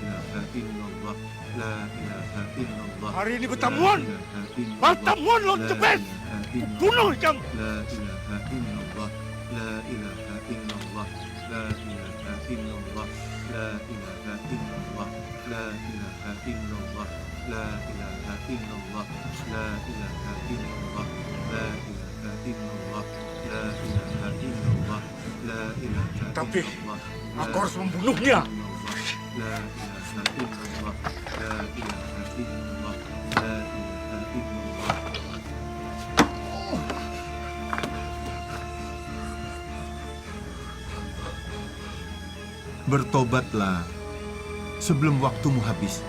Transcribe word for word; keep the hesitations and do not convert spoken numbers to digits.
ilaha illallah, la ilaha illallah, Hari ini la bertamuan. ilaha illallah, Bertamuan lawan la Jebes. ilaha illallah, Bunuh ikam. la ilaha illallah, la ilaha illallah, la ilaha illallah, la ilaha illallah, la ilaha illallah, la ilaha illallah, la ilaha illallah, la ilaha illallah, la ilaha illallah, la ilaha Tapi, illallah, aku la harus membunuhnya. illallah, la ilaha illallah, la ilaha illallah, la ilaha illallah. Bertobatlah sebelum waktumu habis.